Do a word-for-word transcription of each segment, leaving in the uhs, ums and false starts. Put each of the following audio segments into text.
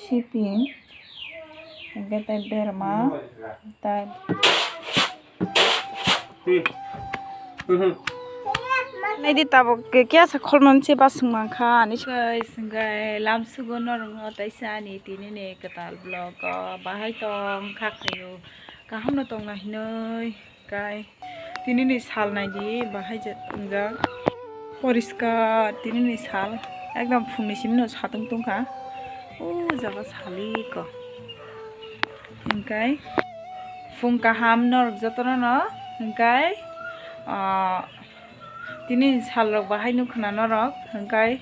Siping, hingke tai berma, tai. Naidi tabok ke kya sa kholman se baswng mankha ani se. Hingke lamsugo norokno taisa ani tini ni kwtal vlog o bahai tong kha khaio, kaham no tongna hinoi. Kai, tini ni sal naidi, bahai je wngjak. Poriskar tini ni sal, ekdom phungni simi no satung tongkha. O jaga sali ko. Hingkai, phung kaham norok jotono no, hingkai, ah, tini ni sal rok bahai nukha na norok, hingkai,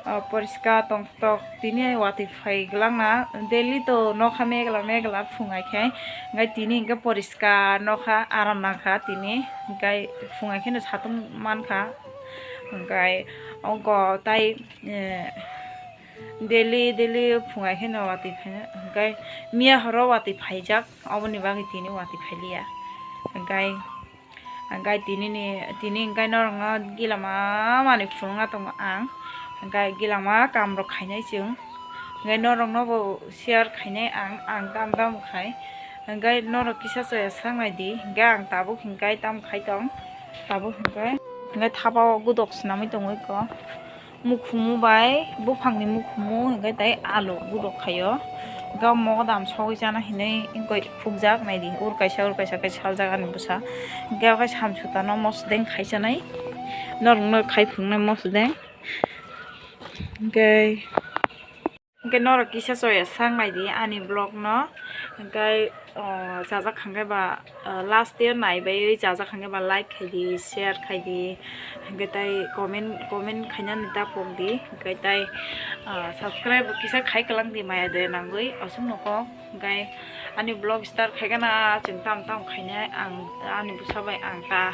ah, poriskar tong tok tini watwi phai glak na, daily to nokha megla megla phung hai khe, hingke tini hingke poriskar nokha aram nangkha tini, hingke phung hai kheno satung mankha, hingke ongko tai, eh, daily daily phung hai kheno watwi phai, hingke miya horo watwi phaijak, oboni bagwi tini watwi phailiya, hingke. Hingkai tini ni, tini hingkai norokno gila ma manwi phunukna tongo ang. Hingkai gila ma kaam rok khainai chwng. Hingkai norokno bo share khainai ang, ang tam tam khai. Hingkai norok kisa chaya sak nai di. Hingkai ang tabuk hingkai tam khai tong. Tabuk hingkai, hingkai thapa o gudok swnamwi tongwi ko. Mukhumu bai buphangni mukhumu hingke tei alu gudok khaio. Hingke o mogodam sogwi chana hinui wngkoi khukjak naidi, ur kaisa ur kaisa khe saljak ani bwsa. Hingke o khe samsutano mosodeng khai chanai, norokno khai phunuknai mosodeng. Hingke, hingke norok kisa choya sak naidi ani vlog no, hingke, o, chajak hingke ba. Ah, last year naibai chajak hingke ba like khai di, share khai di, hingke tai comment, comment khainani ta pok di, hingke tai, ah, subscribe kisa khai kwlang di maya de nangwi aswk nokho, hingke ani vlog start khai gana chwng tam tam khainai ang ani bwsa bai ang ta,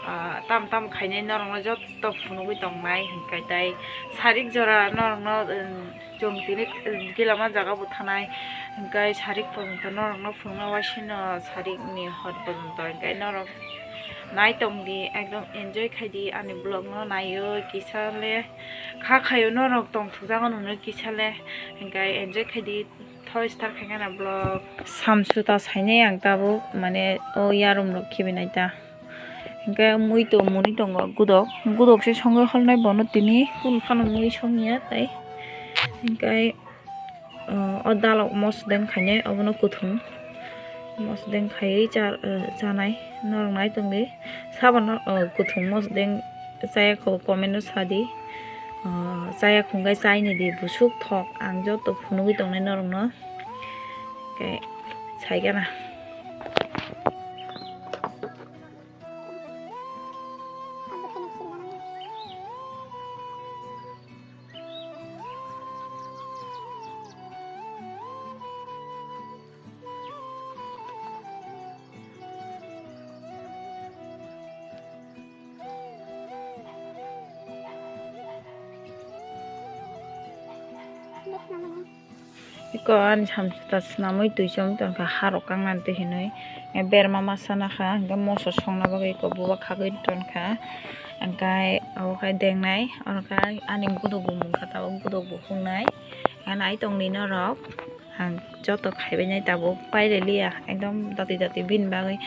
ah, tam tam khainai norokno joto phunugwi tongnai, hingke tai sarik jora norokno, um, Chwng tini, eh, gila ma jaga bo thanai, hingke sarik pojonto norokno phunukna waisino sarikni hor pojonto, hingke norok nai tongdi, ekdom enjoy khaidi ani vlog no naiwi kisa le kha khaio norok tongthokjago nwnwi kisa le, hingke enjoy khaidi thoi start khaikhe na vlog. Samsota sainai ang tabuk mane o yarwng rok khibinai ta. Hingke mui to muni tongo gudok, gudok se songwi holnai bono tini kunu phano mui songya tei hingke, o, o dalok mosodeng khainai obono kuthum mosodeng khaiwi cha-, o, chanai norok nai tongdi sabono, o, kuthum mosodeng chaya kho comment o sadi, o, chaya khungkhe chainidi busuk thok ang joto phunugwi tongnai norokno. Khe saigana. Eko ani samsota swnamwi twi chom tongkha, harok kangnani twi hinwi. Berma ma sana kha, hingke moso songna bagwi eko buba khagwi tonkha. Hingke abo khe dengnai, oro khe ani gudok bo mungkha, tabuk gudok bo hungnai. Nai tongdi norok, ang joto khaibainai tabuk paileliya, ekdom dati dati bini bagwi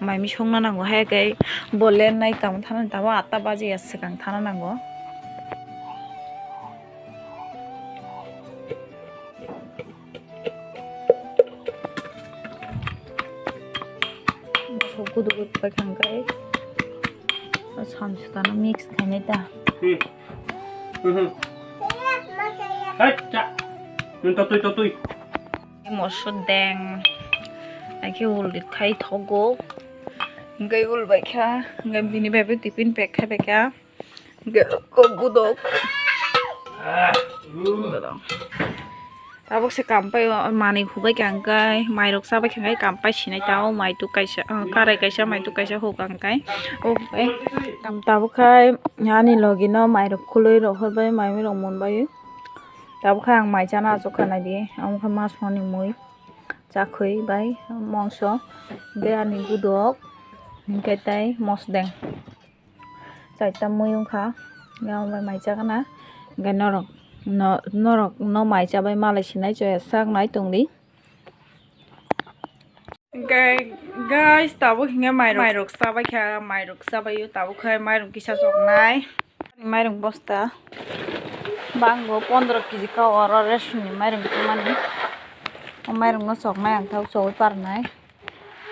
mai mui songna nango, hai khe bo lennai tamo thana tabuk atta bajiya swkang thana nango. Moso gudu gudu pai kha hingke samsotano mix khainai ta. Hmm. Hmm. Hai, cha. Nung totoi, totoi. Moso deng. Akhe ul khai thogo. Hingke ul bai kha. Hingke bini bai bo tiffin pack khai bai kha. Hingke kok gudok. Tabuk se kam pai o, manui hubai kha hingke, mairok chabai kha hingke kam pai sinai ta o, maitu kaisa, ah, karai kaisa, maitu kaisa huk kha hingke. O, eh, kam tabuk khai ani logi no mairok khului rok horbai, mai rok munbai. Tabuk khai ang mai chana achuk kha naidi, amo khe masmani mui, chakhwi bai mongso, hingke ani gudok, hingke tai mosdeng. Chaita mui wngkha, yang bai mai chakna, hingke norok No, norok no mai chabai malai sinai choya sak nai tongdi. Gai-, guys, tabuk hinga mairok, mairok chabai kha, mairok chabai o tabuk khai mairok kisa choknai. Mairok bosta bango pondro kg ka oro ration ni mairok tongmani. O mairok no choknai ang tau chogwi parnai.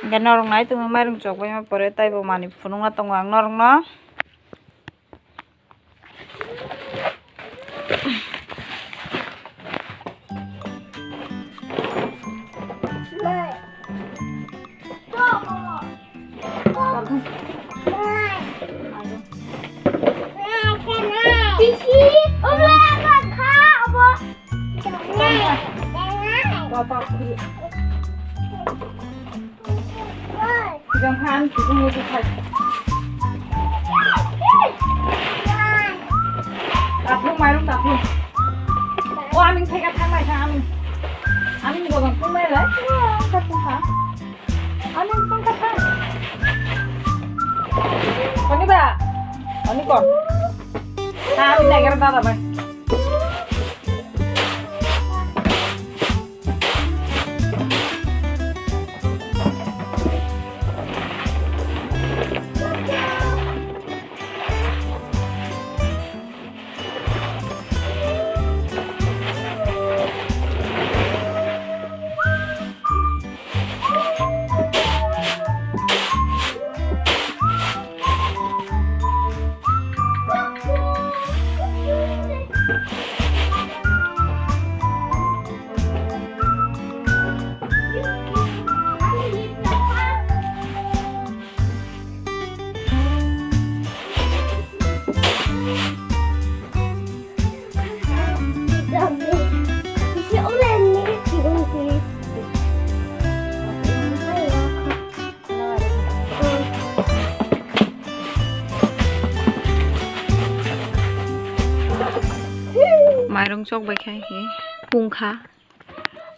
Hingke norok nai tongo mairok chokbaima pore taibo manwi phunukna tongo ang norokno. Jang khan, jang ni khai. Taklung mairung taklung. O, aming theka thang nai kha, aming. Aming ni bogong thung nai lai. Thung kha, thung kha. Aming thung kha thang. Oni ba? Oni kon? Ha, aming nai gara dada bai. Mairung chok bai khai hi pung kha.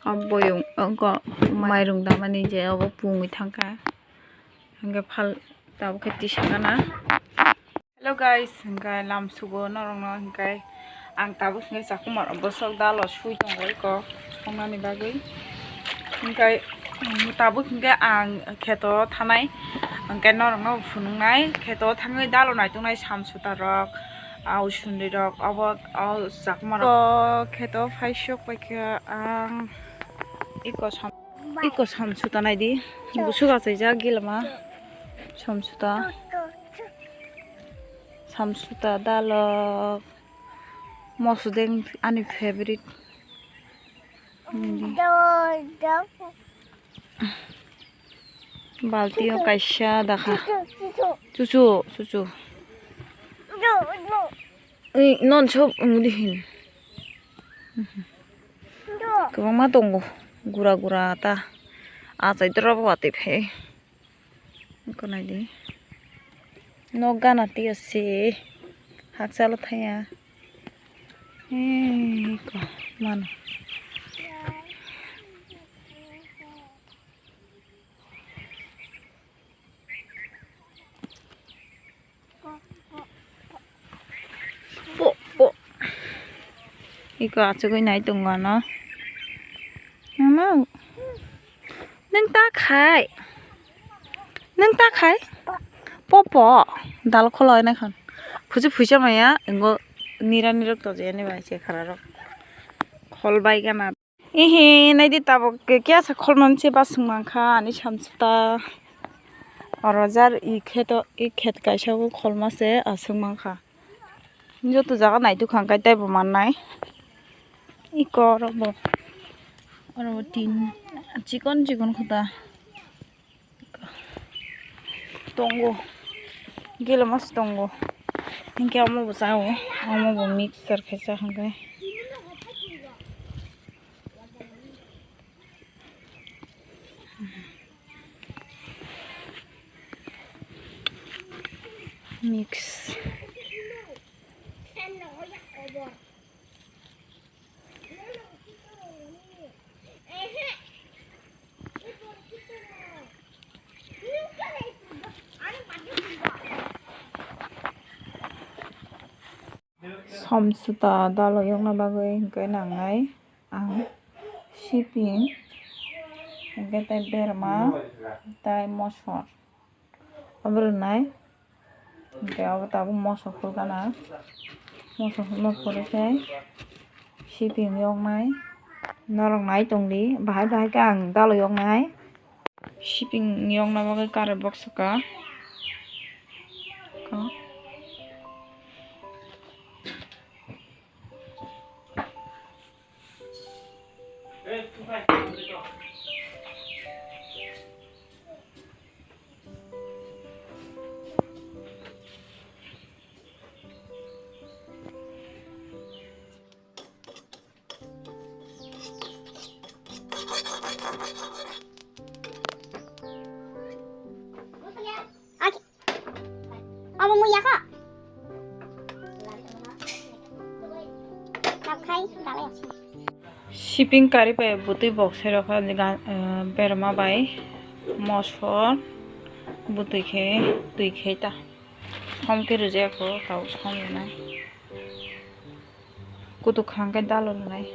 O boyong, o, mairung damani je obo pungwi thangkha. Hingke phal tabuk khe tisa gana. Hello guys, hingke lam sugo norokno hingke ang tabuk hingke chakhumar bosok dalo sui tongo eko songnani bagwi. Hingke, mm, tabuk hingke ang kheto thanai, hingke norokno phunuknai kheto thangwi dalo naituknai samsuta rok, au sundui rok, obo o chakhumar rok. O kheto phai sok paikha ang eko sam-, eko samsuta naidi, busuk achaijak gilma samsuta, samsuta dalok, mosodeng ani favorite. Balti o kaisa dakha. Chuchu, chuchu. Ei, non sob wngdi hin. Kwbangma tongo. Gura gura ta. Achai doro bo watwi phai. Eko naidi. Nok gana tiya se. Hakchalo thaya. Ei, eko mano. Po, po. Iko achugwi nai tongo ano. Mama. Nwng ta khai. Nwng ta khai. Po, po. Dal kholo ene khan. Phuji phuja maya. Engo nira nirok toje ani bai che khararok. Khol bai gana. Ihi, naidi tabuk ke kya sa kholman se ba swngmang kha ani samsuta. Oro jar i kheto, i khet kaisa o kholma se aswk mang kha. Joto jaga naituk kha hwnkhe teibo mannai. Iko oro bo, oro bo tin chikon chikon khe ta. Tongo. Gila mas tongo. Hinkhe omo bo chao. Omo bo mixture khe cha hinkhe. Mix. Kham swta dalo yokna bagwi hwnkhe nangnai ang siping, hwnkhe tei berma, tei mosor. Obo rwnai. Hwnkhe obo tabuk moso phulgana. Moso phulma phuru khe siping yoknai. Norok nai tongdi, bahai bahai khe ang dalo yoknai. Siping yokna bagwi current box swkha. Obo muya kho. Tabkhai dalai. Siping kari bai bwtwi bok sai rokha, berma bai mosor bwtwi khe twi khe ta. Hom khe rwjak kho, tau song rwnai. Kutuk khang khe dalo rwnai.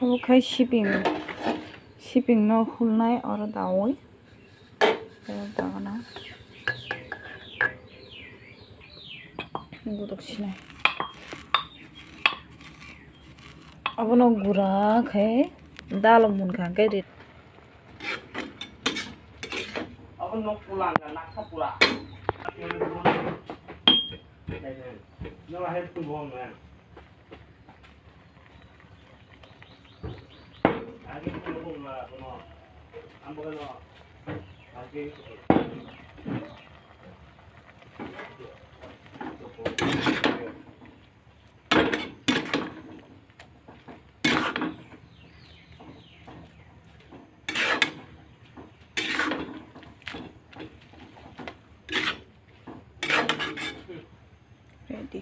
Obo khai siping, siping no hulnai oro daui. Tei dagana guduk sinai. Abono gura khai dalo munkha hwnkhe ri. Abo nok pula hwnkha, nakha pula. Nang hai tu bong na. Age tu bong na, kono. Ambo kono. Age. Ready.